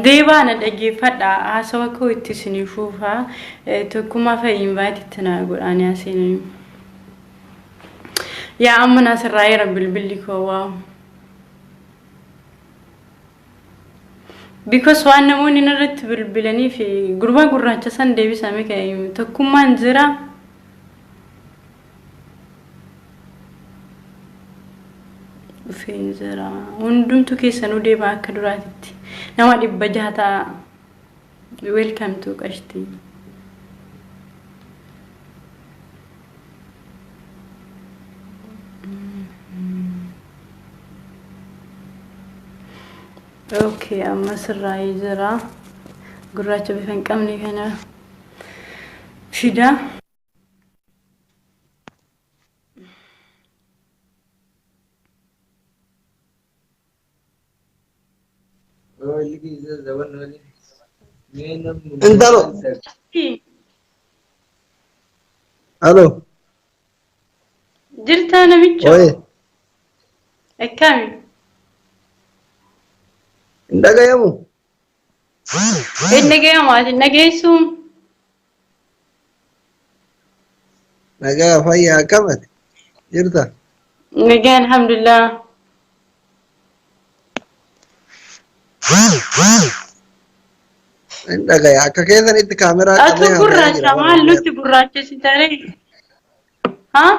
Deebaa na dhaggeeffadha. Haasawa koo itti isinii fuufa. Tokkummaa fa'i invite itti naa godhaanii aseenanii. Yaa amma naa sirraa'eera bilbilli koo waaw. Because waan namoonni narratti bilbilanii fi gurbaa gurraacha san deebisame ka'e tokkummaan jira. Dhufeen jira. Hundumtu keessanuu deemaa akka duraatitti. Nama 600 ta'a. Welcome to qashtii. Okay, amma sirraa'ee jira. Gurraacha bifa hin qabne kana fida. Intalo. Alo. Jirtaa namicho? Oye. Akkami? Hin dhagayamu. Hin dhagayamu ati hin dhageessuu? Nagaa fayyaa akkamati? Jirta? Nagaa alhamdulillah. Hin dhagaya. Akka keessanitti kaameraa Atu qabee haasa'aa gurraacha jira maal warra nutti gurraachessitaree? Haa?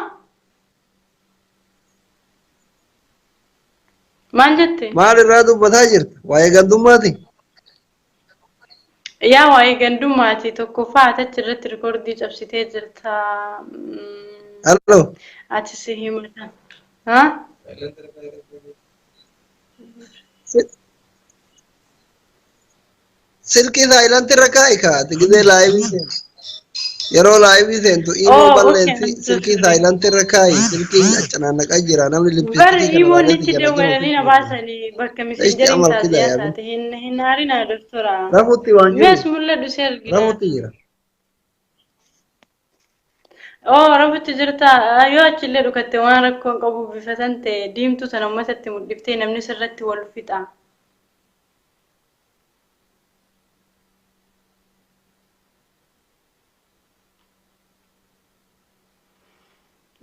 Maal jette? Maal irraa dubbataa jirta? Waa'ee gandummaati? Yaa waa'ee gandummaati tokkoffaa ati achi irratti rikoordii cabsitee jirta. Allo. Ati si himata. Haa? Silkii saayilanti irra kaa'i kaa ati gizee laayivii seentu. Yeroo laayivii seentu imoo Oh, okay, balleessi I'm so silkii sorry. saayilanti irra kaa'i silkiin accanaannaqaa jira namni Bar lippiistikii kana imoon laaleeti itti jala jiru dawwalanii na ofitti baasanii bakka Isti miseenjeriin amal kida taaziyaa yaabu. taate hin hin haarinaa doktora. Rafutti waan Mee as jiru. mul'adhu si argina. Rafutti jira. Oh, rafutti jirta. Yoo achillee dhukatte waan rakkoon qabu bifa san ta'e diimtuu sana uummatatti mul'iftee namni sirratti wal fixa.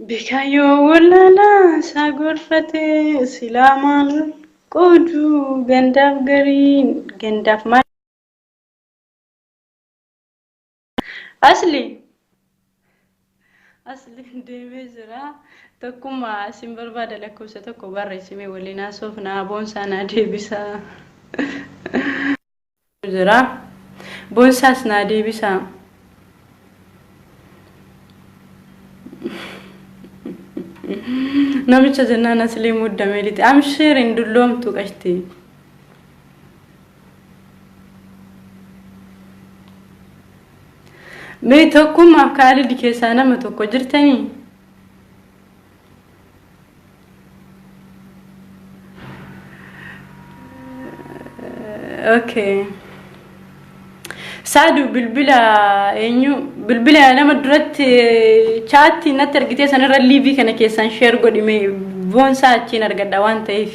Beekayyoo wallaalaa isaa gorfate silaa maal qoodu gandaaf gariin gandaaf maal asli asli deemee jira tokkummaa isin barbaada lakkoofsa tokko barreessimee waliin haasofna boonsaa naa deebisaa jira boonsaas naa deebisaa. Namicha jennaan aslii muddamee lixe. Amshiir hin dulloomtu qashti. Mee tokkummaaf Kaalid keessaa nama tokko jirtanii? Okay. Saadu bilbila eenyu bilbila nama duratti chaatti natti argitee sanarra liivii kana keessaan sheer godhime boonsaa achiin argadha waan ta'eef.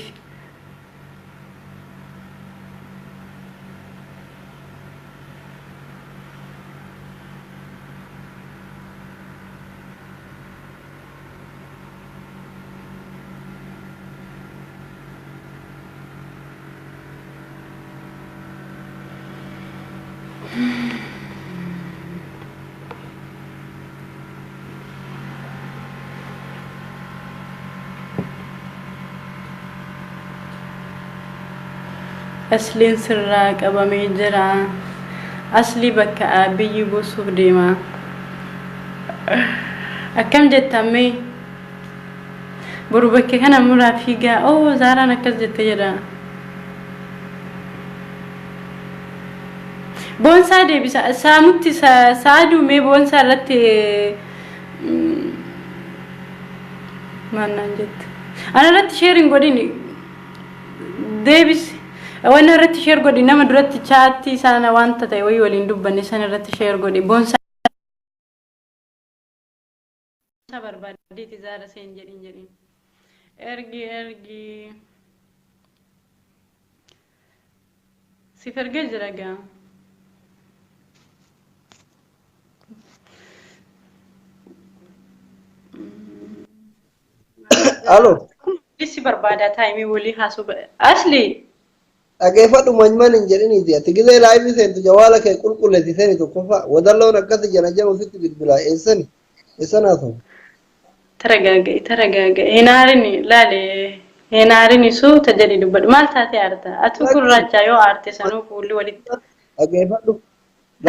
Asliin sirraa qabamee jira. Aslii bakka biyyi buusuuf deema. Akkam jettan mee? Boru bakkee kana muraa fiigaa. Oo Zaaraan akkas jette jedha. Boonsaa deebisa. Saamutti saaduu mee boonsaa irratti maal naan jette. Ana irratti sheer hin godhin deebisi. Wanna irratti sheer godhi nama duratti chaattii sana wanta ta'e wayii waliin dubbanne sana irratti sheer godhi. Boonsaa barbaadeeti zaara seen jedhin jedhin. Ergi ergi. Siif ergee jira gaa. Alo. Si barbaada taayimii walii haasoo asli. Dhageeffadhu, manyman hin jedhiniiti. Ati gizee live seentu jawaala kee qulqulleessi, seeni. Tokkoffaa wadalloon akkasi jana jedhu sitti bilbilaa, eessani eessan haasawu? Taragaaga'i, taragaaga'i, hin aarini, laale, hin aarini, suuta jedhi dubbadhu. Maal taate aarta? Atu gurraacha, yoo aarte sanuu fuulli walitti. Dhageeffadhu.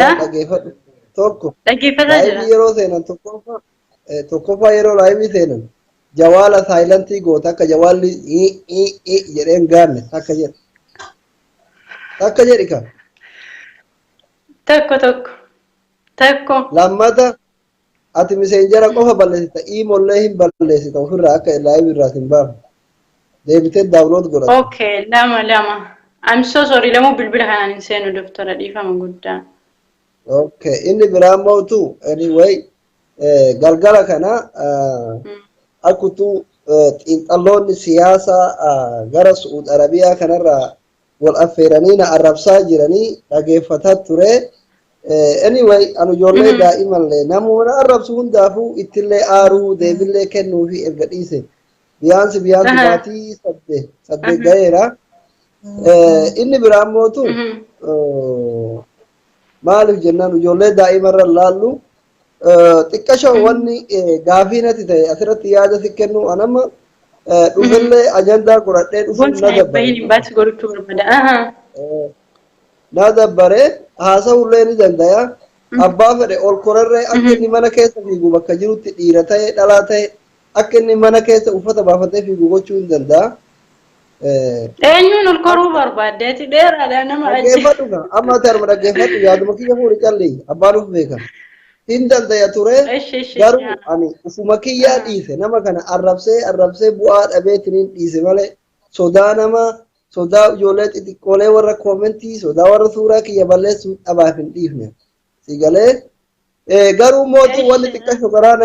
Laal, dhageeffadhu. Tokko. Dhaggeeffataa jira. Live yeroo seenan, tokkoffaa, tokkoffaa yeroo live seenan jawaala silent goota, akka jawaalli i i i jedhee hin gaanne. Takka jedhi. Takka jedhi ka. Tokko, tokko, tokko. Lammata, ati Messenger qofa balleessita, iimollee hin balleessita ofirraa, akka live irraa hin baafne. Deebitee download godhata. Okay, lama, lama. I'm so sorry, lamuu bilbila kanaan hin seenu, doktora, dhiifama guddaa. Okay, inni biraa mootu, anyway, galgala kana akkutu xiinxalloonni siyaasaa gara Su'uud Arabiyaa kanarraa wal affeeranii na arrabsaa jiranii dhageeffataa ture. Anyway, anu ijoollee daa'imallee namoota arrabsu hundaafuu ittillee aaruu deebillee kennuu fi erga dhiise. Biyaansi biyaansi baatii 8 gaheera. Inni biraa mootu maaliif jennaan, ijoollee daa'imarra laallu xiqqasho wanni gaafii natti ta'e asirratti yaada si kennu, anama dhufellee ajandaa godhadhee dhufuun na Gosa dabbare. Bahin hin baasi godhachuu barbaada. Na dabbare, haasa'ullee ni danda'a. Abbaa fedhe ol korarree akka inni mana keessa fiigu, bakka jirutti dhiira ta'e dhalaa ta'e akka inni mana keessa uffata baafatee fiigu gochuu hin danda'a. Eenyuun ol koruu barbaaddeeti? Dheeraadha nama achi. Dhaggeeffadhu gaa, amma ati harma dhaggeeffadhu, yaaduma kiyya fuudhi calli, abbaan uf beeka. Hin dandaya ture. Ishi, ishi. Garuu ani ufuma kiyyaa dhiise, nama kana arrabsee arrabsee bu'aa dhabeetiniin dhiise malee, sodaa nama, sodaa ijoollee xixiqqoolee warra comment, sodaa warra suuraa kiyya balleessuu dhabaaf hin dhiifne. Si galee? Garuu mootuu wanni xiqqasho garaa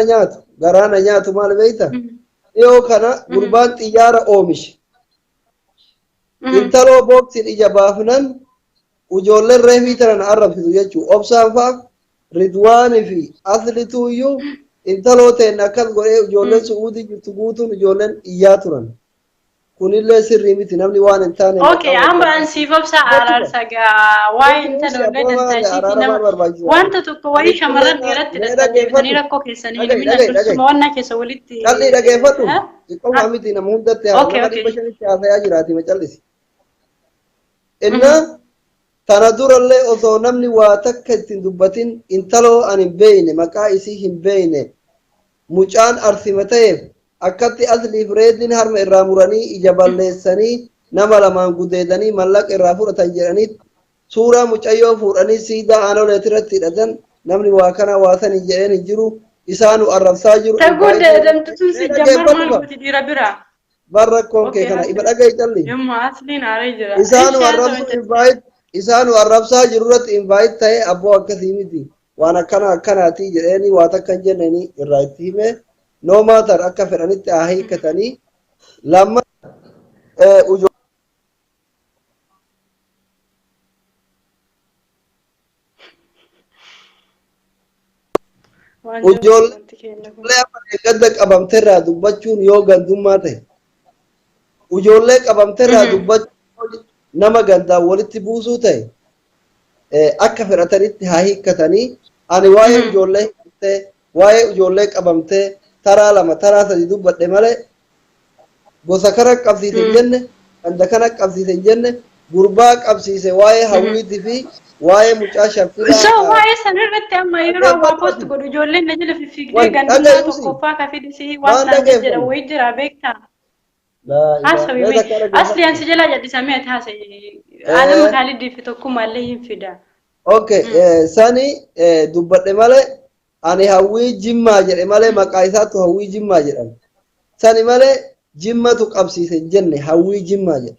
na nyaatu maal beekta? Dhiyoo kana gurbaan xiyyaara oomishe. Intaloo booksiin ija baafnan ijoolleen reefii tana na arrabsitu jechuudha. Obsaan fa'a, Ridwaanii fi Aslituu iyyuu intaloo ta'een akkas godhee, ijoolleen Su'uudii jirtu guutuun ijoolleen iyyaa turan. Kunillee sirrii miti, namni waan hin taane. Okay, amma an siif obsa araarsa gaa, waa'ee intalollee dantaa ishiitii nama wanta tokko wayii shamarran dhiiratti dadhabdeebitanii rakkoo keessanii Dhaga'i, himina dhaga'i, dhaga'i. dursuma wannaa keessa walitti. Calli, dhageeffadhu. Xiqqoo miti, nama hundatti haa nama 500tti haasayaa jiraati, ma callisi. Innaa tana durallee osoo namni waa takka ittiin dubbatin, intaloo ani hin beeyne, maqaa isii hin beeyne, mucaan arsima ta'eef akkatti Asliif Reediin harma irraa muranii ija balleessanii nama lamaan gudeedanii mallaqa irraa fudhatan jedhanii suuraa mucayyoo fuudhanii siidaa aanoleet irratti hidhatan, namni waa kana waa sanii jedheen hin jiru, isaanu arrabsaa jiru. Ta gudeedamtu sun si jammar maal gooti dhiira biraa? Bar rakkoon kee kana ifa, dhaga'i, calli. Yomma asliin aaree jira. Isaanu arrabsu invite, isaanu arrabsaa jiru irratti invite ta'ee, abboo akkasii miti, waan akkana akkanaati jedheeni, waa takka hin jenneeni irraa itti hime. No matter, akka fedhanitti haa hiikkatanii. Lamma ijoollee Ijoollee amma gadda qabamterraa dubbachuun yoo gandummaa ta'e, ijoollee qabamterraa dubbachuun nama gandaan walitti buusuu ta'e, akka fedhatanitti haa hiikkatanii. Ani waa'ee ijoollee hiiktee, waa'ee ijoollee qabamtee taraa lama taraa sadi dubbadhe malee, gosa kana qabsiise hin jenne, ganda kana qabsiise hin jenne. Gurbaa qabsiise waa'ee Hawwiitii fi waa'ee mucaa Shaffilaa. So waa'ee sanarratti amma yeroo waa post godhu ijoolleen na jala fiffiigdee gandummaa tokkoffaa ka fidisii waan Waan naan jedhan dhageeffamu. wayii jira, beektaa? Laa ilaaha. Haasawi Mee mee takka asli dhaggeeffadhu. ansi jalaa jal'isamee ati haasa'i. Alama Kaalidii fi tokkummaallee hin fida. Okay, sani dubbadhe malee, ani Hawwii Jimmaa jedhe malee, maqaa isaatu Hawwii Jimmaa jedhama. Sani malee Jimmatu qabsiise hin jenne, Hawwii Jimmaa jedhe.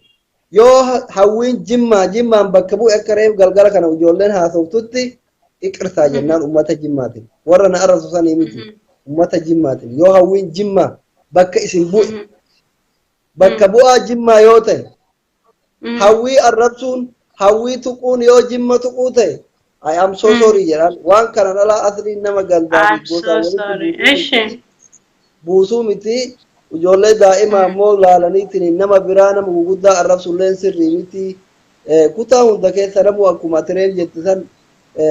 Yoo Hawwiin Jimmaa Jimmaan bakka bu'e, akka reef galgala kana ijoolleen haasoftutti, iqirtaa jennaan ummata Jimmaatiin. Warra na arrasu sanii miti. Ummata Jimmaatiin. Yoo Hawwiin Jimmaa bakka isin bu'e, bakka bu'aa Jimmaa yoo ta'e, Hawwii arrabsuun Hawwii tuquun yoo Jimma tuquu ta'e, I am so sorry jedhaan. Waan kana dhalaa asliin nama gandaa I'm fi gosa so sorry. walitti Eshi. buusuu miti. Ijoollee daa'imaa immoo laalaniitiin nama biraa, nama guguddaa arrabsulleen sirrii miti. Kutaa hunda keessa namuu akkuma atireen jette san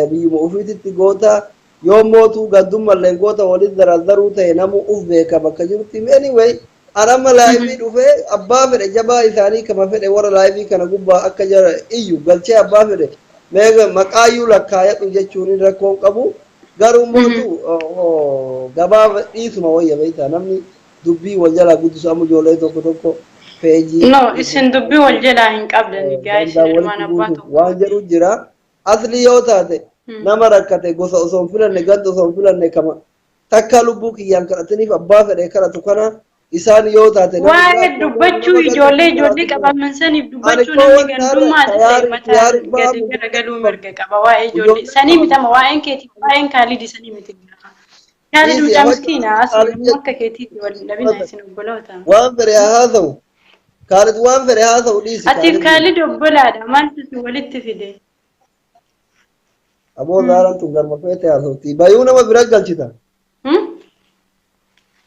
biyyuma ofiititti goota. Yoo mootuu gandummallee goota waliin zarazaruu ta'e, namuu uf beeka bakka jirutti. Anyway, an amma live dhufee abbaa fedhe jabaa isaanii kama fedhe warra live kana gubbaa akka jara iyyu galchee abbaa fedhe meeqa maqaayyuu lakkaayadhu jechuun rakkoon qabu. Garuu mootu gabaa dhiisuma wayya beektaa, namni dubbii wal jalaa guddisu amma ijoollee tokko tokko peejii No, isin dubbii wal jalaa hin qabdani gaa, isin gandaan ilmaan walitti abbaa buusuuf tokko. waan jedhu jira. Asli yoo taate, nama rakkate gosa osoo hin filanne, ganda osoo hin filanne, kama takka lubbuu kiyyaan kadhataniif abbaa fedhe kadhatu kana isaan yoo taate nama Waa'ee biraa dubbachuu nama ganda ijoollee biraatu ijoollee jira. qabaman saniif Ani dubbachuu koo namni wanti har'a gandummaa ta'e tayaari mataan tayaari gadi ba'amu garagaluu mirga qaba. Waa'ee ijoollee ijoollee sanii qabaman mitama, waa'een keetii, waa'een Kaalidi sanii miti. Kaalid dhiisi mucaa afachu miskiina, asli Kaalid namni akka keetiitti wal hin dhabina, isin obboloota. Waan fedhe haa haasa'u. Kaalid waan fedhe haa haasa'u, dhiisi Atiif Kaalid. Kaalid obbolaadha, maaltu si walitti fide? Aboo, zaaraan tun garma feete haasofti. Bayuu nama bira galchita.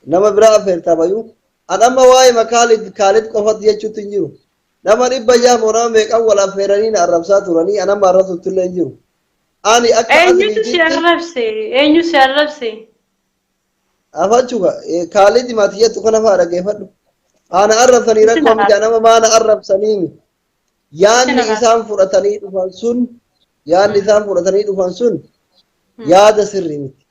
Nama bira affeerta bayuu. An amma waa'ee makaalid Kaalid qofatti jechuutti hin jiru. Nama 600 moo nama meeqan wal affeeranii na arrabsaa turanii, an amma arrabsutti illee hin jiru. Ani akka Eenyutu si asliititti arrabse? Eenyu si arrabse? Afachuka Kaalid mati jettu kana fa'aa dhaggeeffadhu. Ana arrabsanii Isin rakkoo miti, arrabse. nama maana arrabsanii. Yaanni Isin arrabse. isaan fudhatanii dhufan sun, yaanni isaan fudhatanii dhufan sun yaada sirrii miti.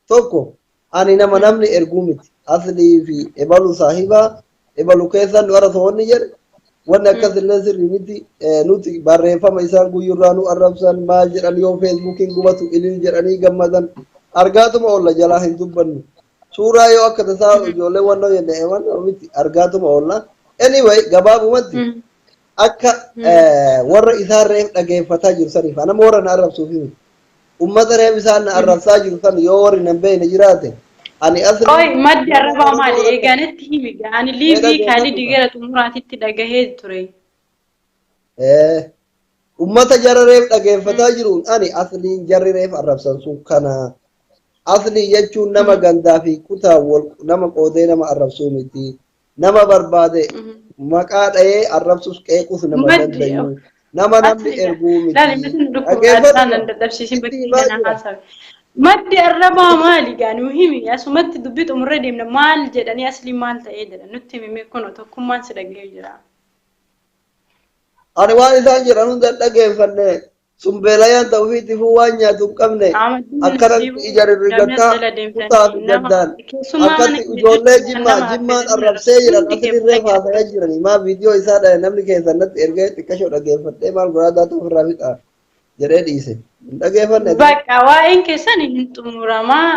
Tokko, ani nama namni erguu miti. Aslii fi ebalu saahibaa ebalu keessan nu arrabsa wanni jedhe, wanni akkasillee sirrii miti. Nuti barreeffama isaan guyyurraa nu arrabsan maal jedhan, yoo Facebookiin gubatu ilil jedhanii gammadan argaatuma oolla, jalaa hin dubbannu. Suuraa yoo akka tasaa ijoollee wannoo jenne eewan miti, argaatuma oolla. Anyway, gabaabumatti akka warra isaan reef dhageeffataa jiru saniif, anama warra na arrabsuuf miti. Ummata reef isaan na arrabsaa jiru san, yoo warri nan beekne jiraate, ani asli Qoy, maddi nama arrabaa Oromoo maali? rakkate. Egaa natti himi gaa. Ani Mee live dhaggeeffadhu Kaalid kaa. gara xumuraatitti dhagahee ture. Ummata jara reef dhageeffataa jiruun, ani asliin jarri reef arrabsan sun kana. Aslii jechuun nama gandaa fi kutaa wal nama qoodee nama arrabsuu miti. Nama barbaade maqaa dhahee arrabsus qeequs nama Maddi dandayu. Nama namni asli erguu laali miti. miti dhukkuba Dhaggeeffadhu addaan kaa. nan dadhabsiisin Sitti bakkee himaa kana jira. haasawe. Maddi arrabaa maali gaa, nu himi, asumatti dubbii xumurree deemna. Maal jedhanii, asli maal ta'ee jedhan, nutti himi, kunoo tokkummaan si dhagahee jira. Ani waan isaan jedhan hunda hin dhageeffanne. Sun beelayaan ta'uu fi tifuu waan nyaatu hin qabne. Ahmadiin Akkanatti Nasiibuu ija namni rirrigattaa jala kutaa fi deemtanii nama gandaan. keessumaa mana Akkatti kee ijoollee jechuun kan Jimmaa nama Jimmaan affeeranii arrabsee jedhan hundi kee asilirree dhaggeeffatu. haasayaa jiranii. Maa viidiyoo isaa dhahe namni keessan natti ergee xiqqashoo dhageeffadhee maal godhaa ta'u ofirraa fixa jedhee dhiise. Hin dhageeffanne ati. Bakka waa'een keessan hin xumuramaa.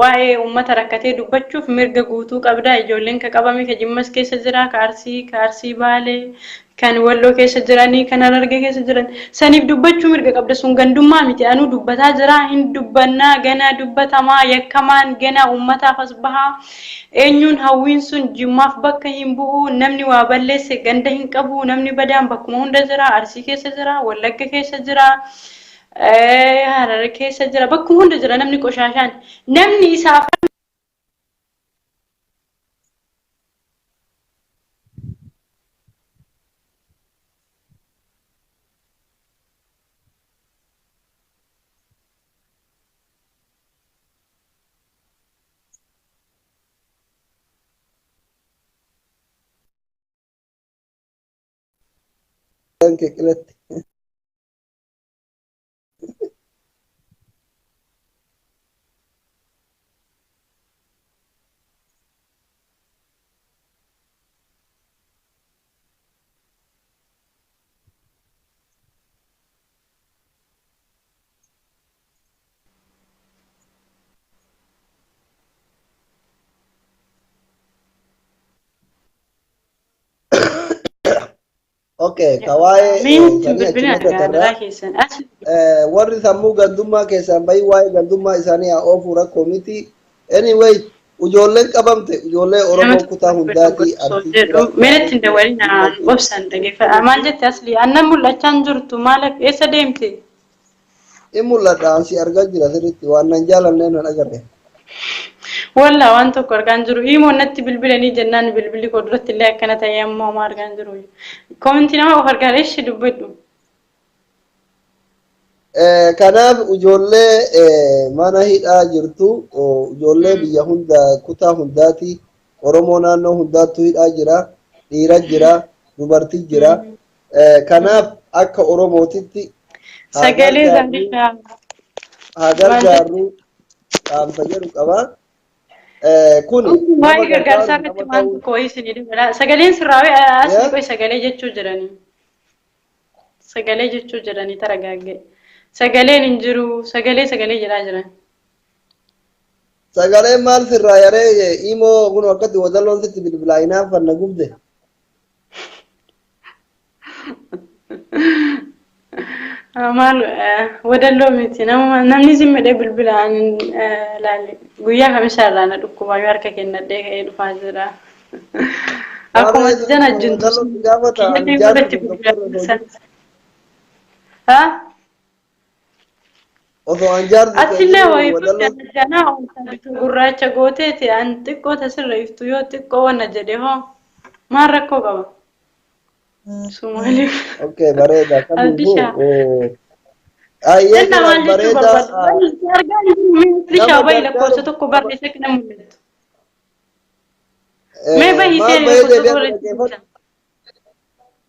Waa'ee uummata rakkatee dubbachuuf mirga guutuu qabda. Ijoolleen ka qabame ka Jimmas keessa jira, ka Arsii, ka Arsii Baalee, kan Walloo keessa jiranii, kan Harargee keessa jiran. Saniif dubbachuu mirga qabda. Sun gandummaa miti. Anuu dubbataa jira, hin dubbannaa, ganaa dubbatamaa, yakkamaan ganaa uummataaf as bahaa. Eenyuun hawwiin sun Jimmaaf bakka hin bu'u, namni waa balleesse ganda hin qabu, namni badaan bakkuma hunda jira, Arsii keessa jira, Wallagga keessa jira, Harar keessa jira, bakkuma hunda jira namni qoshaashaan. Namni isaaf Qiletti. Okay, ka waa'ee Miin sanii bilbila achumatti gaariraa tarraa. keessan as Warri sammuu gandummaa keessaan bahi waa'ee gandummaa isaanii haa oofuu, rakkoo miti. Anyway, Ijoolleen qabamte ijoollee Oromoo kutaa hundaati. Meetti hin dabalin obsan dhageeffadha. Maal jette asli? Annan mul'achaa hin jirtu maal eessa deemte? In mul'adha, ansi argaa jira sirriitti waan nan jaalannee nan agarre. Wallaa waan tokko argaa hin jiru. Imoon natti bilbilanii jennaan bilbilli koo duratti illee akkana ta'ee amma homaa argaa hin jiru. Comment nama of argaa eeshi dubbadhu. Kanaaf ijoollee mana hidhaa jirtu, ijoollee biyya hunda kutaa hundaati, Oromoo naannoo hundaattu hidhaa jira, dhiira jira, dubartii jira. Kanaaf akka Oromootitti sagalee zaadishaa haa gargaarru dhaamsa jedhu qaba. Kun waa'ee gargaarsaa irratti waan tokko wayii isinii dabala. Sagaleen sirraawee asii qoy sagalee jechuu jiranii. Sagalee jechuu jiranii taragaagge. Sagaleen hin jiru sagalee sagalee jedhaa jiran. Sagaleen maal sirraa yaree imoo kun akkatti wadaloon sitti bilbilaa hinaafanna gubde. Maal wadalloo miti namni zimmedhee bilbilaan laalle guyyaa kamisaa irraa na dhukkubaa yoo harka kennadhee ka'ee dhufaa jira. Akkuma jana jintu kiyyatee godhatti bilbilaan. Haa? Osoo an jaarsi Atillee wayii janaa wanta gurraacha gooteeti an xiqqoo tasirra iftu yoo xiqqoo wanna jedhe hoo maal rakkoo qaba? Somaaliif. Okay, bareeda. Kamiifuu. Ayyee Jenna maal jechuu bareeda. barbaadu? Argaa jiru Abdishaa bahi lakkoofsa tokko barreessa kana mul'atu. Mee bahi Maal seeni bahee lakkoofsa deebi'ee tokko dhaggeeffadhu.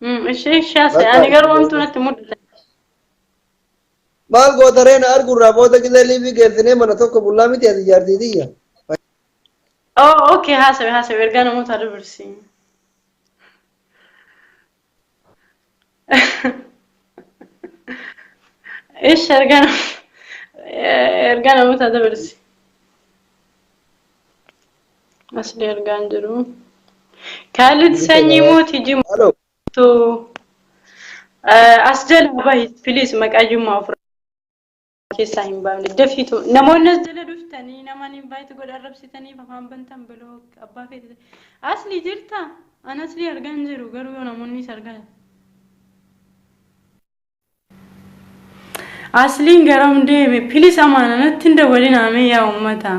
barreessa. Ishee shaase ani garuu wantu natti mul'ata. Maal gootaree na argurraa booda gisee liivii geessinee mana tokko bullaa miti ati jaartiitiyya. Oh, okay, haasawe haasawe ergaa namoota dabarsi. Ish ergaa namoota dabarsi. Asli argaan jiru. Kaalid sanyii mootii Halo. jimtuu as jala bahi please maqaa jimmaa ofirraa keessaa hin baafne dafiitu namoonni as jala dhuftanii namaan invite godha arrabsitanii afaan bantan block abbaa feete asli jirta an asli argaan jiru garuu yoo namoonni is argaa asliin garam deeme please amaana natti hin dabalinaa mee yaa uummata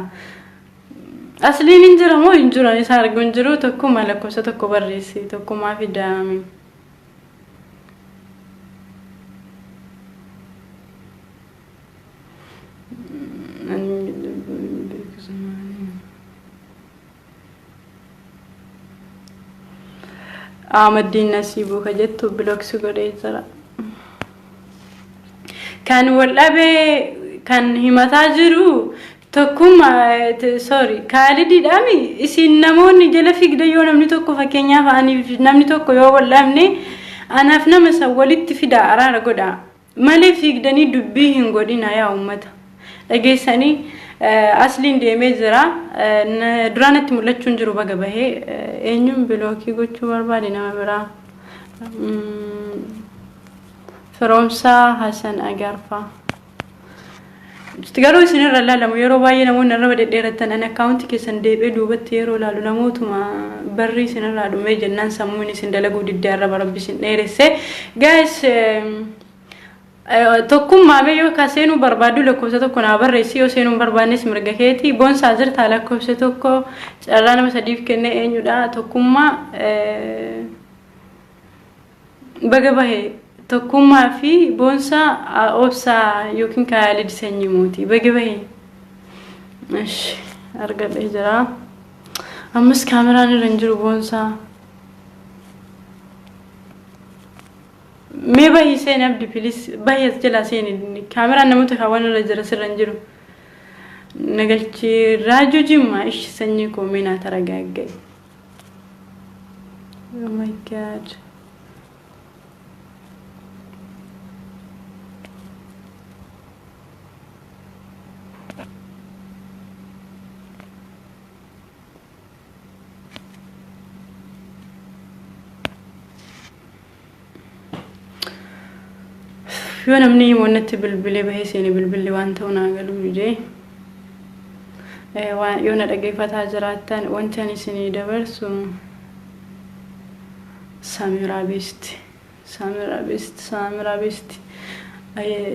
asliin hin jira moo hin jiru ani isa argu hin jiru tokkuma lakkoofsa tokko barreessi tokkumaa fidaame. Ahmaddiin Nasiibuu ka jettu block si godhee jira. Kan wal dhabee kan himataa jiru tokkummaa sorry kaalidiidhaami isin namoonni jala fiigda yoo namni tokko fakkeenyaaf ani namni tokko yoo wal dhabne anaaf nama san walitti fida araara godha malee fiigdanii dubbii hin godhina yaa uummata dhageessanii asliin deemee jira duraan natti mul'achuu hin jiru baga bahee eenyuun block gochuu barbaade nama biraa Firoomsaa Hasan Agarfaa. Garuu isinirra ilaalamu yeroo baay'ee namoonni arraba dhedheeratan ani account keessan deebi'ee duubatti yeroo ilaalu namootuma barri isinirraa dhumee jennaan sammuun isin dalaguu diddee arraba rabbi isin dheeresse. Guys, tokkummaa mee yoo ka seenuu barbaaddu lakkoofsa tokko naa barreessi yoo seenuu hin barbaannes mirga keeti. Boonsaa jirtaa lakkoofsa tokko carraa nama sadiif kenne eenyudha tokkummaa baga bahe tokkummaa fi boonsaa obsaa yookiin Kaalid sanyii mootii baga bahe. Ish argadhee jira. Ammas kaameraan irra hin jiru boonsaa. Mee bahii seeni abdi please bahii as jalaa seeni kaameraan namoota kaawwan irra jira sirra hin jiru. Nagalchi raajuu jimmaa ishi sanyii koo mee naa taragaagga'i. Oh my God. Yoo namni himoonnatti bilbilee bahee seene bilbilli waan ta'u naa galuu didee. Waan yoo na dhageeffataa jiraattan wanti ani isinii dabarsu Samiraa Beesti. Samiraa Beesti. Samiraa Beesti.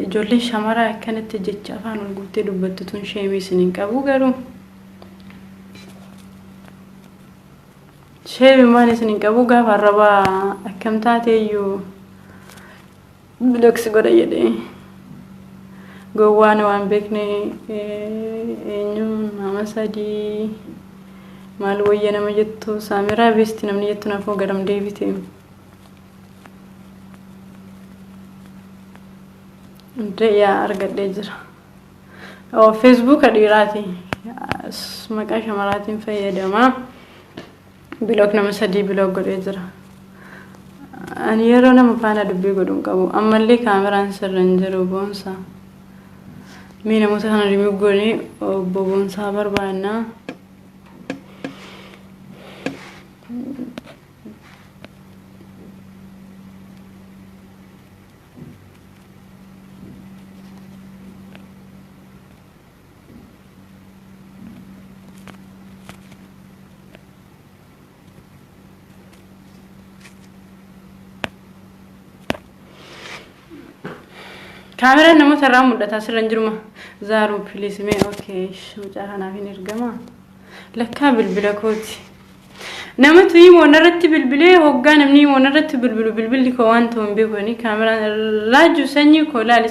Ijoolleen shamaraa akkanatti jecha afaan ol guuttee dubbattu tun sheemii isin hin qabu garuu. Sheemii maal isin hin qabu gaafa arrabaa akkam taateeyyuu block godha jedhee. Gowwaan waan beekne eenyu nama sadii maal wayya nama jettu Samiraa Beesti namni jettu naafoo garam deebite. Yaa argadhee jira. Feesbuuka dhiiraati. Maqaa shamaraatiin fayyadama. Block nama sadii block godhee jira. Ani yeroo nama faana dubbii godhu hin qabu. Ammallee kaameraan sirra hin jiru boonsa. Mee namoota kana rimuu goonee obbo Boonsaa barbaannaa. Kaameraan namoota irraa mul'ata asirra hin jiruma. Zaaruu please mee okay mucaa kanaaf hin ergama. Lakkaa bilbila kooti. Namatu imoon irratti bilbilee hoggaa namni imoon irratti bilbilu bilbilli koo waan ta'u hin beekani kaameraan raajuu sanyii koo laali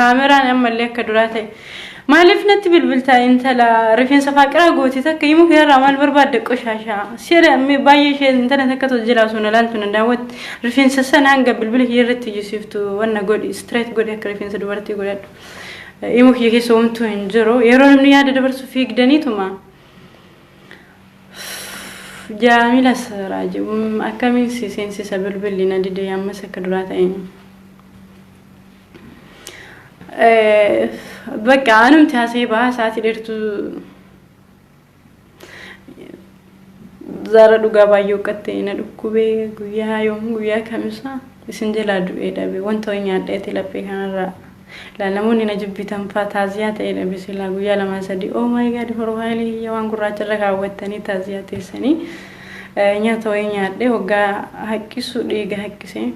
kaameraan ammallee akka duraa ta'e. Maaliif natti bilbiltaa intala rifeensa faaqiraa goote takka himuu keerraa maal barbaadda qoshaashaa seera baay'ee ishee intala takka tol jalaa osoo na laaltu na daawwatti rifeensa sana hanga bilbila kiyya irratti iyyisiiftu wanna godhi straight godhi akka rifeensa dubartii godhadhu. Himuu kiyya keessa homtuu hin jiru yeroo namni yaada dabarsu fiigdaniituma. Jaamila Siraaj akkamiin si seensisa bilbilli na dide ammas akka duraa ta'een. Bakka anumti haasa'ee bahaa sa'aatii dheertuu zaara dhugaa baay'ee huqqatte na dhukkubee guyyaa yoom guyyaa kamisaa isin jalaa du'ee dhabe wanta wayii nyaadheeti laphee kanarraa laa namoonni na jibbitan faa taaziyaa ta'ee dhabe silaa guyyaa lamaa sadii oh my god profile kiyya waan gurraacha irra kaawwattanii taaziyaa teessanii nyaata wayii nyaadhee hoggaa haqqisu dhiiga haqqisee.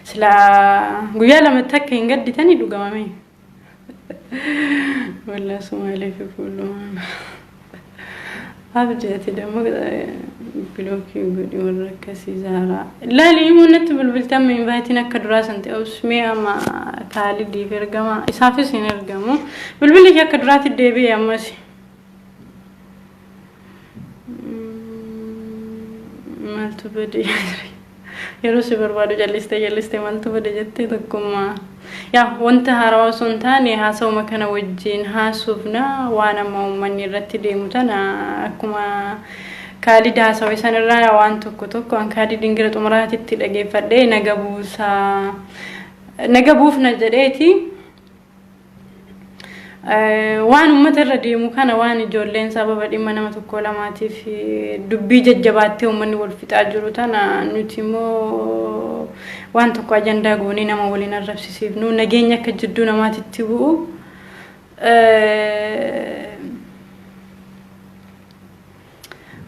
Silaa guyyaa lamatti akka hin gadditanii dhugamame. Wallaa Sumaalee fi fuullumaan. Abdi ati dammoo block godhi warra akkasii zaaraa. Laali immoo natti bilbilti amma invite iin akka duraa san ta'e mee amma kaalidiif ergama isaafis hin ergamu. Bilbilli kee akka duraatti deebi'e ammas. Maaltu bade yeroo si barbaadu callistee callistee maaltu bade jettee tokkummaa yaa wanta haarawaa osoo hin taane haasawuma kana wajjin haasuufna waan amma uummanni irratti deemu tana akkuma Kaalid haasawe sanirraa waan tokko tokko an Kaalidiin gara xumuraatitti dhageeffadhee naga buusaa naga buufna jedheeti. Waan uummata irra deemu kana waan ijoolleen sababa dhimma nama tokko lamaatiif dubbii jajjabaattee uummanni wal fixaa jiru tana nuti immoo waan tokko ajandaa goonee nama waliin arrabsisiifnu nageenya akka jidduu namaatitti bu'u.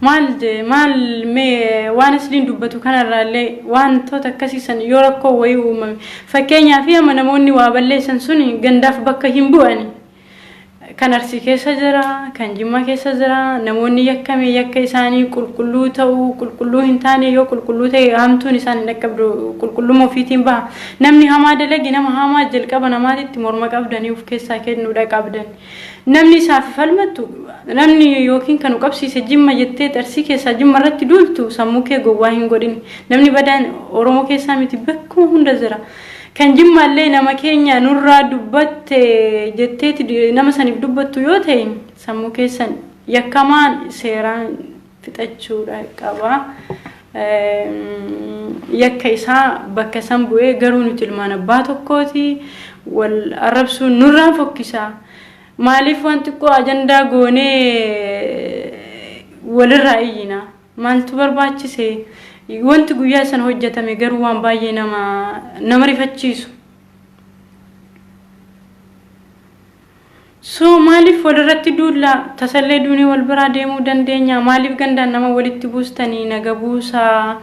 Maal maal mee waan asliin dubbatu kanarraallee wantoota akkasii san yoo rakkoo wayii uumame fakkeenyaaf amma namoonni waa balleessan sun gandaaf bakka hin bu'ani. Kan Arsii keessa jira, kan Jimmaa keessa jira, namoonni yakkame yakka isaanii qulqulluu ta'uu, qulqulluu hin taane yoo qulqulluu ta'e hamtuun isaan hin dhaqqabdu qulqulluma ofiitiin baha. Namni hamaa dalage nama hamaa jalqaba namaatitti morma qabdanii of keessaa kennuudha qabdan. Namni isaaf falmattu namni yookiin kan qabsiise Jimma jettee Arsii keessaa Jimma irratti duultu sammuu kee gowwaa hin godhin. Namni badaan Oromoo keessaa miti bakkuma hunda jira. Kan Jimmaallee nama keenya nurraa dubbatte jetteeti nama saniif dubbattu yoo ta'e sammuu keessan yakkamaan seeraan fixachuudha qaba. Yakka isaa bakka san bu'ee garuu nuti ilmaan abbaa tokkooti wal arrabsuun nurraan fokkisaa. Maaliif waan xiqqoo ajandaa goonee walirraa iyyina? Maaltu barbaachise? Wanti guyyaa sana hojjetame garuu waan baay'ee nama rifachiisu. So maaliif walirratti duulla? Tasallee duunee wal biraa deemuu dandeenya. Maaliif gandaan nama walitti buustanii? Naga buusaa.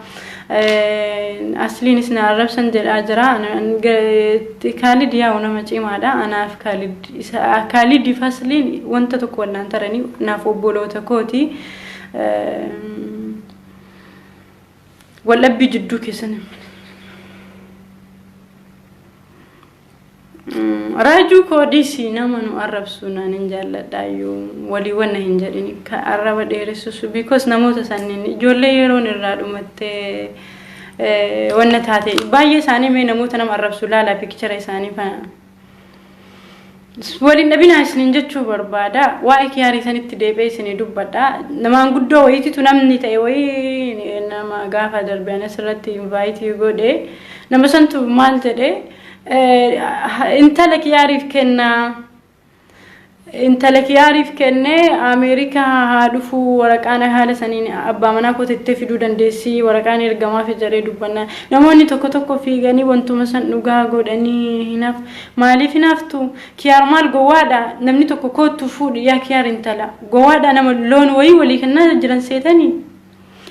Asliinis na arrabsan jedhaa jira. Kaalid yaa'u nama cimaadha. Anaaf Kaalid Kaalidiif Asliin wanta tokko wallaan taranii naaf obboloota kooti. Waldhabbii jidduu keessan. Raajuu koo dhiisi, nama nu arrabsu naan hin jaalladhaayyuu, walii wanna hin jedhin ka arraba dheeressusu, because namoota sanniin ijoollee yeroon irraa dhumattee wanna taate baay'ee isaanii. Mee namoota nama arrabsu laala, picture isaanii faana. Waliin dhabinaa isiniin jechuu barbaada. Waa'ee kiyaarii sanitti deebi'ee isinii dubbadha. Namaan guddoo wayiititu namni ta'e wayii nama gaafa darbe anas irratti invite godhe. Nama santu maal jedhe? Intala kiyaariif kennaa. Intala kiyaariif kennee Ameerikaa haa dhufu, waraqaan haala saniin abbaa manaa kootittee fiduu dandeessi, waraqaan ergamaaf jedhee dubbanna. Namoonni tokko tokko fiiganii wantuma san dhugaa godhanii hinaaf. Maaliif hinaaftu? Kiyaar maal gowwaadha? Namni tokko koottu fuudhi yaa kiyaar, intala gowwaadha, nama loon wayii walii kennaa jiran seetanii.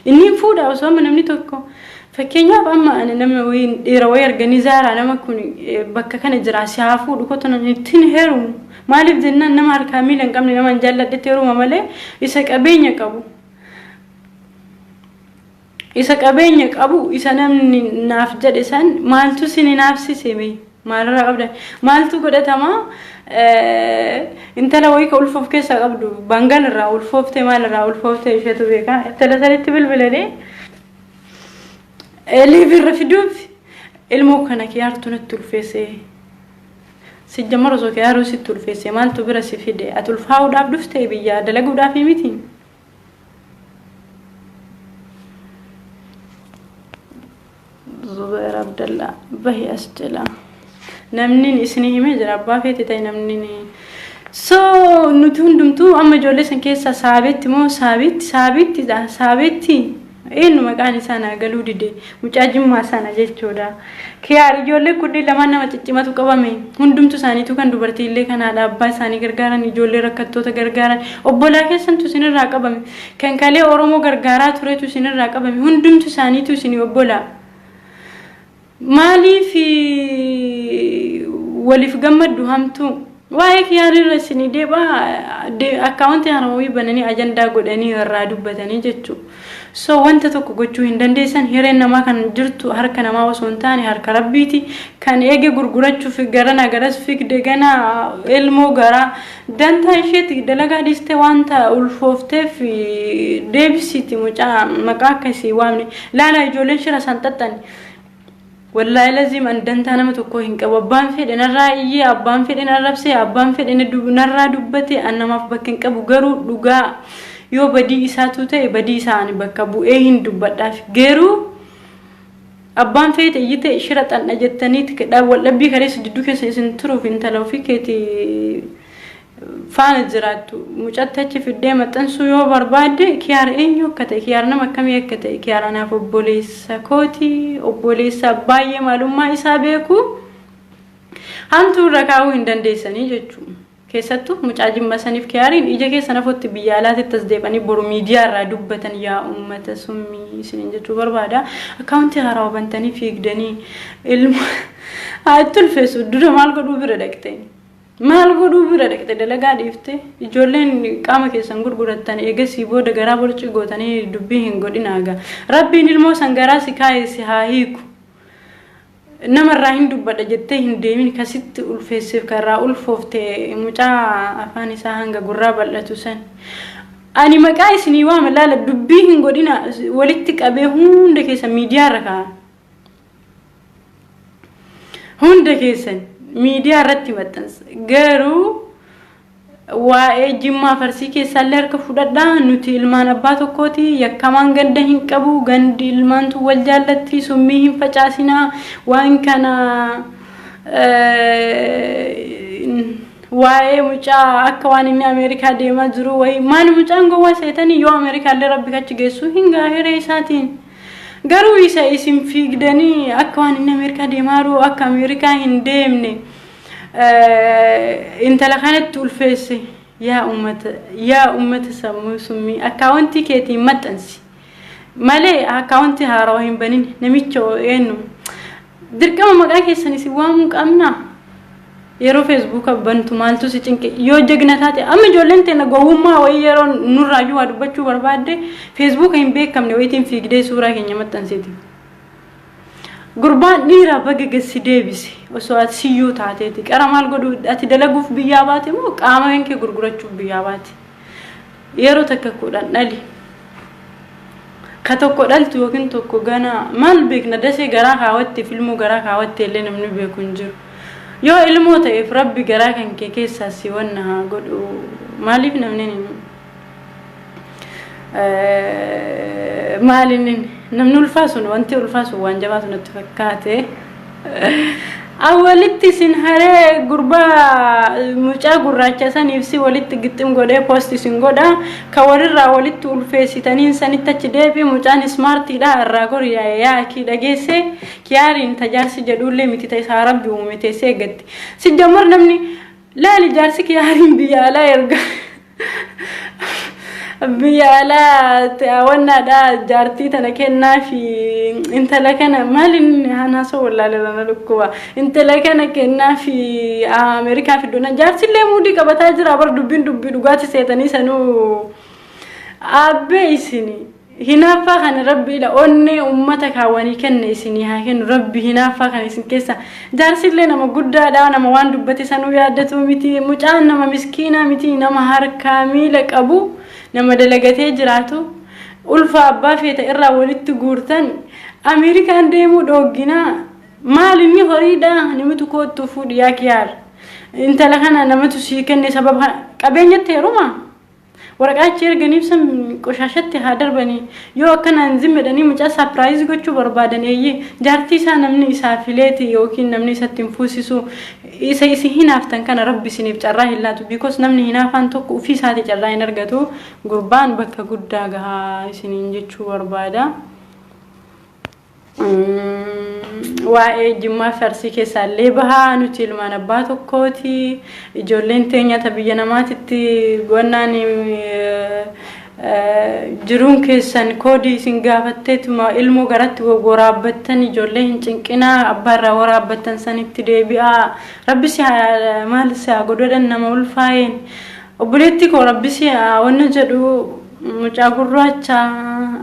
Inni hin fuudha. Osoo amma namni tokko, fakkeenyaaf, amma ani nama wayii, dhiira wayii arganii, zaaraa nama kun bakka kana jira, si haa fuudhu, kottu, nan ittiin heerumu. Maaliif jennaan, nama harkaa miila hin qabne nama hin jaalladhetti heeruma malee isa qabeenya qabu. Isa qabeenya qabu, isa namni naaf jedhe san maaltu sin hinaafsise mee? Maalirraa qabda? Maaltu godhatama? Intala wayii ka ulfa of keessaa qabdu, bangal irraa ulfoofte, maal irraa ulfoofte isheetu beeka. Intala sanitti bilbilanii live irra fiduuf, ilmoo kana kiyaartu natti ulfeesse. Sijjamar osoo kiyaaruu sitti ulfeesse maaltu bira si fide? Ati ulfaa'uudhaaf dhufte biyyaa, dalaguudhaaf miti. Zubair Abdallaa, bahi as jala. Namni isinii himee jira, abbaa feete ta'e namni ni. So nuti hundumtuu amma ijoollee san keessaa saabetti moo saabitti saabitti saabetti eenyu maqaan isaa naa galuu dide, mucaa jimmaa sana jechuudha. Kiyaar, ijoollee kunneen lamaan nama ciccimatu qabame. Hundumtu isaaniitu kan dubartiillee kan haadha abbaa isaanii gargaaran, ijoollee rakkattoota gargaaran, obbolaa keessantu isinirraa qabame. Kan kalee Oromoo gargaaraa turetu isinirraa qabame. Hundumtu isaaniitu isinii obbolaa. Maaliif waliif gammaddu hamtuu? Waa'ee kiyaarirra isinii deebi'a, account haarawii bananii ajandaa godhanii irraa dubbatanii jechuudha. So wanta tokko gochuu hin dandeessan. Hireen namaa kan jirtu harka namaa osoo hin taane harka rabbiiti. Kan eege gurgurachuuf garana garas fiigde, gana ilmoo garaa dantaa isheetti dalagaa dhiistee wanta ulfoofteef deebisiiti mucaa maqaa akkasii waamne. Laala, ijoolleen shira san xaxxani. Wallaahi laziim, an dantaa nama tokko hin qabu. Abbaan fedhe narraa iyyee, abbaan fedhe narrabsee, abbaan fedhe narraa dubbate, an namaaf bakka hin qabu. Garuu dhugaa yoo badii isaatu ta'e, badii isaa ani bakka bu'ee hin dubbadhaaf. Garuu abbaan feete iyyite, shira xan'a jettaniiti waldhabbii kaleessa jidduu keessa isin turuuf intala ofii keetii faana jiraattu mucatti achi fiddee maxxansuu yoo barbaadde, kiyaar eenyu akka ta'e, kiyaar nama akkamii akka ta'e, kiyaar anaaf obboleessa kooti, obboleessa baay'ee maalummaa isaa beeku, hamtuu irra kaa'uu hin dandeessanii jechuudha. Keessattuu mucaa jimma saniif kiyaariin ija keessa nafotti biyya alaatitti as deebanii boru miidiyaa irraa dubbatan. Yaa uummata summii isiniin jechuu barbaada. Account haarawaa bantanii fiigdanii ilma haa itti ulfeessu dura maal godhuu bira dhaqxe? Maal godhuu bira dhaqxe dalagaa dhiifte? Ijoolleen qaama keessan gurgurattan eegasii booda garaa borcii gootanii dubbii hin godhinaaga. Rabbiin ilmoo san garaa si kaa'e si haa hiiku. Namarraa hin dubbadha jettee hin deemin, kasitti ulfeesseef karraa ulfoofte mucaa afaan isaa hanga gurraa bal'atu san. Ani maqaa isinii waama, laala, dubbii hin godhina, walitti qabee hunda keessan miidiyaa irra kaa'a. Hunda keessan miidiyaa irratti maxxansa. Garuu waa'ee jimmaa farsii keessaallee harka fudhadhaa. Nuti ilmaan abbaa tokkooti, yakkamaan ganda hin qabu, gandi ilmaantu wal jaallatti. Summii hin facaasinaa. Waan kana waa'ee mucaa akka waan inni Ameerikaa deemaa jiru wayii, maal mucaan gowwaa seetanii? Yoo Ameerikaallee rabbi kachi geessu hin gaahiree isaatiin. Garuu isa isin fiigdanii akka waan inni Ameerikaa deemaa jiru, akka Ameerikaa hin deemne. Intala kanatti ulfeesse. Yaa ummata, yaa ummata sammuu summii, akkaawuntii keetiin maxxansi malee akkaawuntii haarawaa hin banin. Namicha eenyu dirqama maqaa keessan isin waamuu qabna? Yeroo Feesbuuka bantu maaltu si cinqe? Yoo jagna taate, amma ijoolleen teenya gowwummaa wayii yeroo nurraayyuu waa dubbachuu barbaadde Feesbuuka hin beekamne wayitiin fiigdee suuraa keenya maxxansiti. Gurbaan dhiira baga gassi deebise. Osoo ati siyyuu taateeti qara maal godhu? Ati dalaguuf biyyaa baate moo qaama kan kee gurgurachuuf biyyaa baate? Yeroo takka 10 dhali. Ka tokko dhaltu yookiin tokko gana maal beekna? Dasee garaa kaawwatte, filmoo garaa kaawwatte illee namni beeku hin jiru. Yoo ilmoo ta'eef Rabbi garaa kan kee keessaa si wanna haa godhu. Maaliif namni maaliin namni ulfaa sun, wanti ulfaa sun waan jabaatu natti fakkaate. Awwalitti isin haree gurbaa mucaa gurraacha saniif si walitti gixxim godhee post isin godha. Ka walirraa walitti ulfeessitaniin sanitti achi deebi. Mucaan smartiidha, irraa gori. Yaa kii dhageesse, kiyaariin tajaarsi jedhullee miti, ta'e isaa Rabbi uume teessee eeggatti. Si jammar namni laali, jaarsi kiyaariin biyya alaa erga biyya alaa wannaadha, jaartii tana kennaa fi intala kana maalin haasoo wallaalera na dhukkuba. Intala kana kennaa fi Ameerikaa fidduna jaarsillee muudii qabataa jira bar. Dubbiin dubbii dhugaati seetanii sanuu abbee isini hinaaffaa kana Rabbiidha onnee ummata kaawwanii kenne isinii haa kennu Rabbi hinaaffaa kana isin keessa. Jaarsillee nama guddaadha, nama waan dubbate sanuu yaaddatu miti. Mucaan nama miskiinaa miti, nama harkaa miila qabu, nama dalagatee jiraatu. Ulfa abbaa feeta irraa walitti guurtan Ameerikaan deemuu dhoogginaa. Maal inni horiidha? Namitu koottuu fuudhi. Yaa kiyaar, intala kana namatu sii kenne. Sababa qabeenyatti heeruma waraqaa achi erganiif san qoshaashatti haa darbanii. Yoo akkanaan zimmedhanii mucaa surprise gochuu barbaadan, eeyyee, jaartii isaa namni isaa fileeti yookiin namni isatti hin fuusisu. Isa isin hinaaftan kana Rabbi isiniif carraa hin laatu, because namni hinaafaan tokko ofii isaati carraa hin argatu. Gurbaan bakka guddaa gahaa isiniin jechuu barbaada. Waa'ee Jimmaa fi Arsii keessaa illee bahaa, nuti ilmaan abbaa tokkooti. Ijoolleen teenya ta biyya namaatitti gonnaan jiruun keessan koodii isin gaafatteetuma ilmoo garatti waraabbattan. Ijoollee hin cinqinaa, abbaa irraa waraabbattan sanitti deebi'aa. Rabbi si maal si haa godhadhan nama ulfaa'een. Obboleetti koo, Rabbi si haa wanna jedhu. Mucaa gurraacha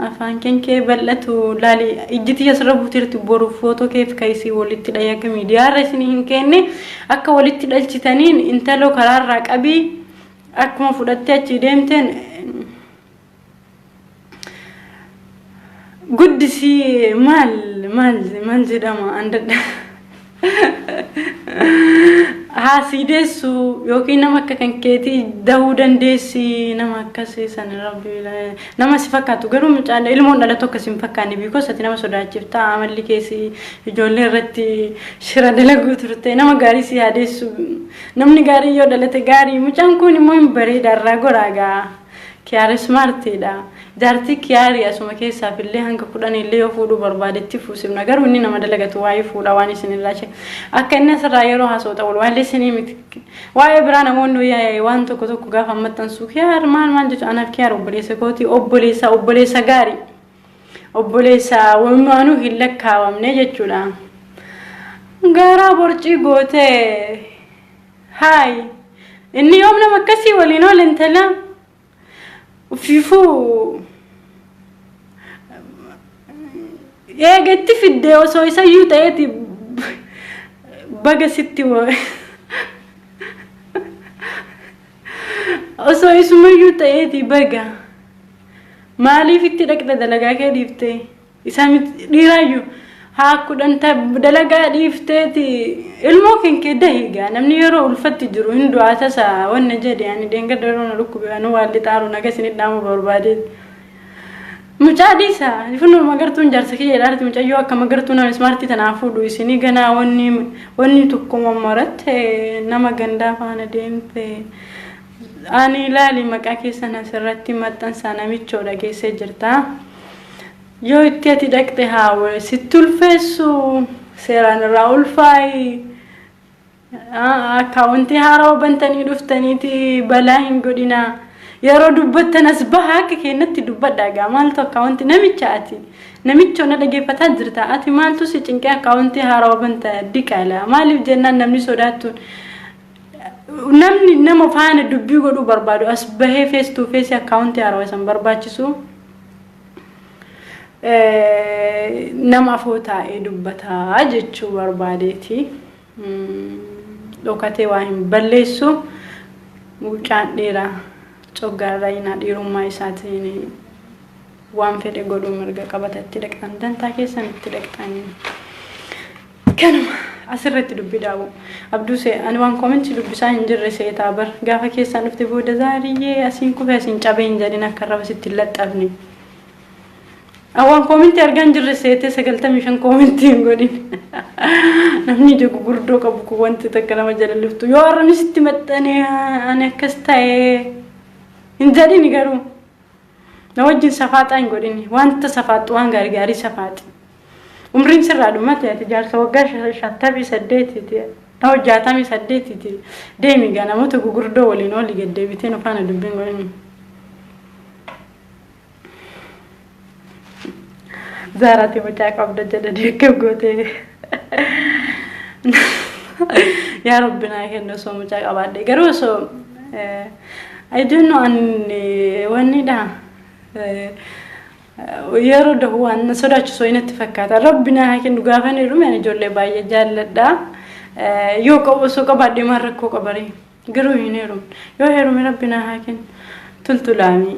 afaan kee bal'atu laali, ijji tiyya asirra buuteerti. Boru footoo keef kaisii walitti dhayi, akka miidiyaarra isin hin kenne akka walitti dhalchitaniin. Intaloo karaarraa qabii, akkuma fudhattee achii deemteen guddisii. Maal maal maal jedhama? Andadha haa sii deessu yookiin nama akka kan keetii dahuu dandeessi. Nama akkasii san Rabbi nama si fakkaatu garuu mucaan ilmoon dhalatu akkas hin fakkaanne, because ati nama sodaachifta. Amalli keessi ijoollee irratti shira dalaguu turte. Nama gaarii si haa deessu. Namni gaarii yoo dhalate gaarii. Mucaan kun immoo hin bareeda, irraa goraa gaa. Kiyaar smartiidha. Jaartii kiyaarii asuma keessaaf illee hanga 10 illee yoo fuudhuu barbaadetti fuusifna. Garuu inni nama dalagatu waa'ee fuudha waan isin irraa akka inni asirraa yeroo haasa'u ta'u waan isinii miti. Waa'ee biraa namoonni waan tokko tokko gaafa maxxansu kiyaar maal maal jechuudha. Anaaf kiyaar obboleessa kooti, obboleessa, obboleessa gaarii. Obboleessa walumaanuu hin lakkaawamne jechuudha. Garaa borcii gootee haay, inni yoom nama akkasii waliin oole? Intala ufiifuu eega itti fiddee osoo isayyuu ta'eeti baga sitti, osoo isumayyuu ta'eeti baga. Maaliif itti dhaqxe dalagaa kee dhiiftee? Isaa miti dhiiraayyuu haa 10 dalagaa dhiifteeti ilmoo kenkee dahigaa. Namni yeroo ulfatti jiru hin du'aa tasa wanna jedhe. Ani deengadda yeroo na dhukkube anu waan lixaaru naga isinit dhaamu barbaadeeti. Mucaa dhiisa. Funoo magartuun jaarsa kiyya jedhaarti. Mucayyoo akka magartuu nama smartii tanaa fuudhu isinii ganaa wanni tokko mammaratte nama gandaa faana deemte. Ani ilaali, maqaa keessan asirratti maxxansaa namichoo dhageessee jirta. Yoo itti ati dhaqxe haa sitti ulfeessu, seeraan irraa ulfaayi. Akkaawuntii haarawaa bantanii dhuftaniiti balaa hin godhinaa. Yeroo dubbattan as bahaa akka keenyatti dubbadhaa gaa. Maaltu akkaawuntii namicha ati namicha na dhageeffataa jirta? Ati maaltu si cinqee akkaawuntii haarawaa banta diqaala? Maaliif jennaan namni sodaattuun namni nama faana dubbii godhuu barbaadu as bahee face to face akkaawuntii haarawaa isan barbaachisu, nama afoo taa'ee dubbataa jechuu barbaadeeti. Dhokatee waa hin balleessu. Mucaan dhiiraa coggaarraa hinaa dhiirummaa isaatiin waan fedhe godhuu mirga qabata. Itti dhaqxan dantaa keessan itti dhaqxanii. Kanuma asirratti dubbi dhaabu. Abduusee, ani waan commentii dubbisaa hin jirre seetaa bar. Gaafa keessaan dhufte booda zaariyyee asiin kufe asiin cabee hin jedhin, akka arraba sitti hin laxxafne. Waan commentii argaa hin jirre seetee 95 commentii hin godhin. Namni ija gurguddoo qabu kun wanti takka nama jala liftu. Yoo arrabni sitti maxxanee ani akkas ta'ee hin jedhini garuu. Na wajjin safaaxaa hin godhini. Wanta safaaxu waan gaarii gaarii safaaxi. Umriin sirraa dhumate, ati jaarsa waggaa 58ti. Nama 68ti. Deemi gaa, namoota gurguddoo waliin olii gad deebitee nu faana dubbiin godhini. Zaaraati mucaa qabda jedhanii akka gootee. Yaa Rabbi naa kennu osoo mucaa qabaadhe. Garuu osoo I don't know, ani wannidha. Yeroo dahu waan na sodaachisu natti fakkaata. Rabbi naa haa kennu, gaafa inni dhume ani ijoollee baay'ee jaalladha. Yoo qabu osoo qabaadhe maal rakkoo qabaree? Garuu hin heerumne. Yoo heerume Rabbi naa haa kennu. Tultulaamii.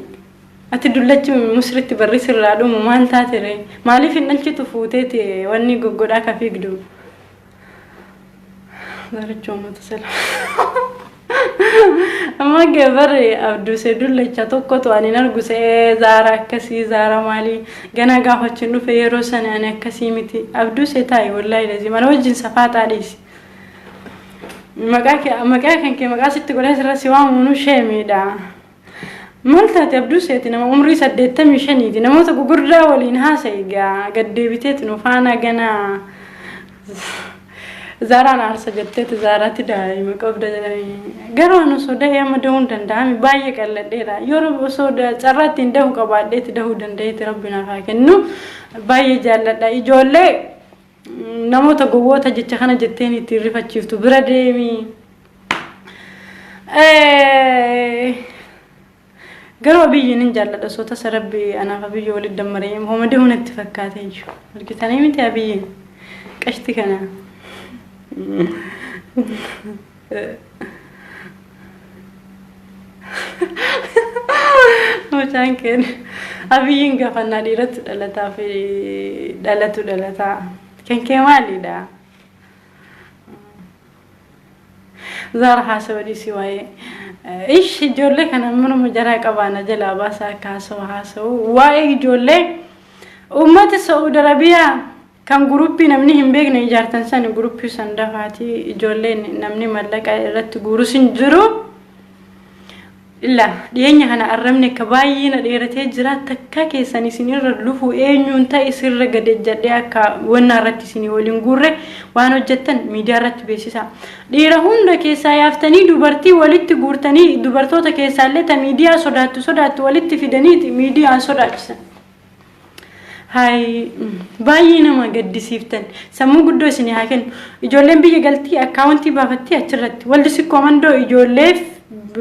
Ati dullachi musritti barri sirraa dhumu maal taate ree? Maaliif hin dhalchitu fuuteeti wanni goggodhaa ka fiigdu? Zarichoo uummata salaam. Amma gabarre Abduusee dullacha tokkotu ani hin argu se'ee zaara akkasii zaara maalii ganaa gaafachuun dhufe yeroo sana ani akkasii miti. Abduusee, taa'i, wallaahi lazii mana wajjin safaaxaa dhiisi. Maqaa kee, maqaa kan kee, maqaa sitti godhee sirra si waamuun sheemiidha. Maal taate Abduuseeti? Nama umrii 85ti, namoota gugurdaa waliin haasa'i gaa. Gad deebiteeti nu faana ganaa Zaaraan aarsa jetteeti Zaaraatti daa'ima qabda jedhanii. Garuu ani osoo dahee amma dahuu hin danda'ami, baay'ee qalladheera. Yeroo osoo carraa ittiin dahuu qabaadheeti dahuu danda'eeti Rabbi naaf haa kennu. Baay'ee jaalladha. Ijoollee namoota gowwoota jecha kana jetteen ittiin rifachiiftu bira deemi. Garuu Abiyyiin hin jaalladha. Osoo tasa Rabbi anaaf Abiyyi walitti dammaree homa dahuu natti fakkaate iyyuu. Argitanii miti Abiyyiin qashti kana. Mucaan keenya Abiyyiin gaafannaa dhiiratti dhalataa fi dhalatu dhalataa. Kan kee maalidha? Zaara, haasawa dhiisii waa'ee. Ish, ijoollee kana manuma jaraa qabaana jalaa baasaa akka haasawa haasa'u. Waa'ee ijoollee uummata Saa'ud Arabiyaa kan guruppii namni hin beekne ijaartan sani, guruppii san dafaati ijoolleen namni mallaqa irratti guurus hin jiru. Illa dhiyeenya kana arrabni akka baay'ee na dheeratee jira. Takka keessan isin irra lufu eenyuun ta'e sirra gad ejjadhee akka wannaa irratti isinii waliin guurre waan hojjettan miidiyaa irratti beeksisa. Dhiira hunda keessaa yaaftanii dubartii walitti guurtanii, dubartoota keessaallee ta miidiyaa sodaattu sodaattu walitti fidaniiti miidiyaan sodaachisan. Hayi, baay'ee nama gaddisiiftan. Sammuu guddoo isinii haa kennu. Ijoolleen biyya galtii akkaawuntii baafattee achirratti. Waldi sikkoo mandoo ijoolleef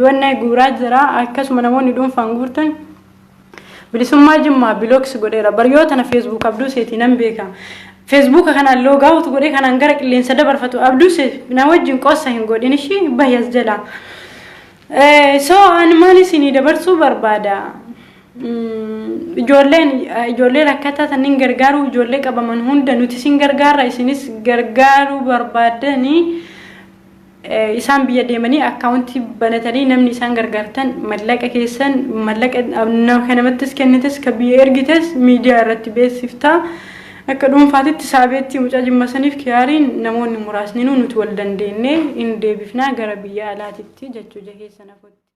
wanna guuraa jira. Akkasuma namoonni dhuunfaan guurtan. Bilisummaa Jimmaa block godheera. Baryoo tana Facebook Abduu Seetii nan beeka. Feesbuuka kanaan logout godhee kanaan gara qilleensa dabarfatu. Abduu Seet, na wajjin qossa hin godhin, ishii bahi as jalaa. So ani maal isinii dabarsuu barbaada? Ijoolleen ijoollee rakkataa tanniin gargaaruu, ijoollee qabaman hunda nuti isin gargaarra. Isinis gargaaruu barbaaddanii isaan biyya deemanii akkaawuntii banatanii namni isaan gargaartan mallaqa keessan, mallaqa kan namattis kennites ka biyya ergites miidiyaa irratti beeksiftaa. Akka dhuunfaatitti saabeetti mucaa Jimma saniif kiyaariin namoonni muraasni nuti wal dandeenyee hin deebifnaa gara biyya alaatitti jechuu jaheessa nafotti.